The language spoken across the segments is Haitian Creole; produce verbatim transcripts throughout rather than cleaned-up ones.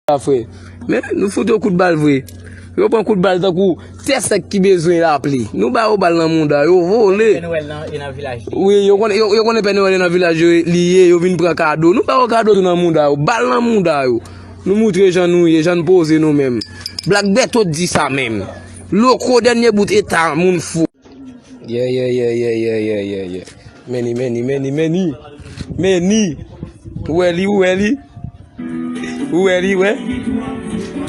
la, frè. Men, nou fout yo kout bal vre. Yo pran kout bal tankou tè sèk ki bezwen lapli. Nou ba yo bal nan mouda, yo vole. Pè Nwèl nan, e nan vilaj li. Wi, yo konnen, yo, yo konnen Pè Nwèl e nan vilaj yo li ye, yo vin pran kado. Nou ba yo kado tou nan mouda yo, bal nan mouda yo. Nou moutre jan nou ye, jan n poze nou menm. Black Bertho di sa menm. Loko dènye bout eta moun fou. Yeah, yeah, yeah, yeah, yeah, yeah, yeah, yeah. Meni, meni, meni, meni. Meni. Ou wè li, ou wè li. Ou wè li, wè.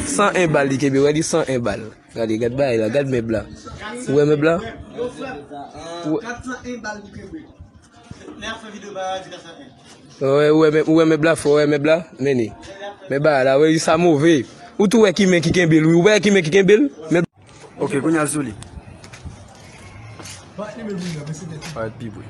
San en bal li kenbe, wè li san en bal. Gade, gad bagay la, gad mèb la. Ou wè mèb la? Ou wè, ou wè mèb, ou wè mèb la fò, ou wè mèb la? Meni. Mèb la, wè li sa move. Ou tou wè ki men ki kenbe l, wi. Ou wè ki men ki kenbe l? Mèb Ok, kounye a sou li. Parèt pi pre.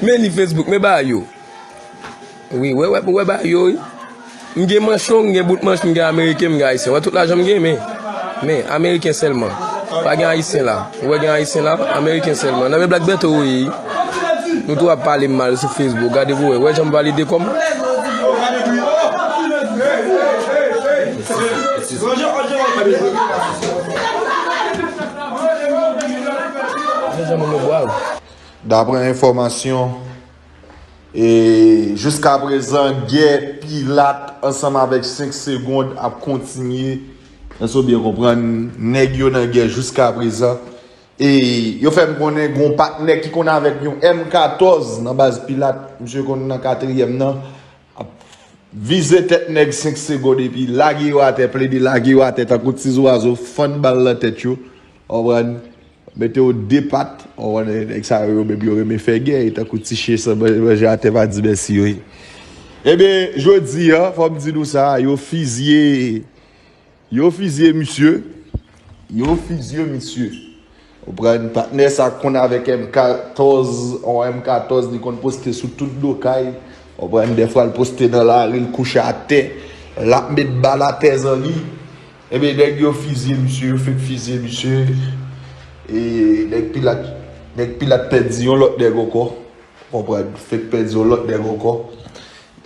Men ni Facebook, men ba yo. Wi, wè, wè, wè ba yo, wi. M gen manch long, m gen bout manch, m gen ameriken, m gen ayisyen. Wè tout lajan m gen, men, men, ameriken sèlman. Pa gen ayisyen la. Ou wè gen ayisyen la, ameriken sèlman. Nan men Black Bertho, wi. Nou tou ap pale m mal sou Facebook. Gade pou wè. Wè jan m valide kò m. Jan moun yo bwav. Daprè enfòmasyon, e, jiskaprezan, gè Pilat ansanm avèk senk Segond ap kontinye. Èske w byen konprann? Nèg yo nan gè jiskaprezan. E yo fè m konnen gon patnè ki konn avèk yon M katòz nan baz Pilat. Misye konn nan katriyèm nan. Ap vize tèt nèg senk Segond epi lage yo atè, plede lage yo atè tankou ti zwazo, fann bal nan tèt yo. Konprann? Mete yo de pat. Konprann? Nèg sa yo, yo menm yo renmen fè gè, e tankou ti chen san man-, manje atè pa di mèsi yo ye. Ebyen, jodi a, fò m di nou sa, yo fizye Yo fizye misye. Yo fizye misye. Ou konprann, patnè sa konn avèk M katòz, yon M katòz li konn poste sou tout do kay. Ou konprann, dèfwa l poste nan lari, l kouche atè, l ap met bal atè zan li. Ebyen, nèg yo fizye misye, yo fenk fizye misye. E nèg Pilat, nèg Pilat pèdi yon lòt nèg ankò. Ou konprann, fenk pèdi yon lòt nèg ankò.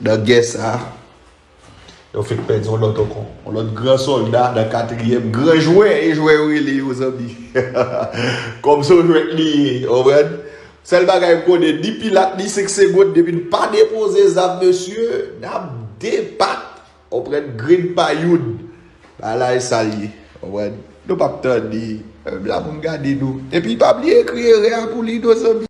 Nan gè sa. Yo fenk pèdi yon lòt ankò. Yon lòt gran sòlda nan katriyèm. Gran jwè, e jwè yo rele yo, zanmi. Kòm se yon jwèt li ye, w konprann? Sèl bagay m konnen, ni Pilat, ni senk Segond, depi n pa depoze zam, mesye, n ap de pat. W konprann? Grenn pa youn. Bagay la e sa l ye. W konprann? Nou p ap tande. Menm la pou m gade nou. Epi pa bliye ekri erè a pou li non, zanmi.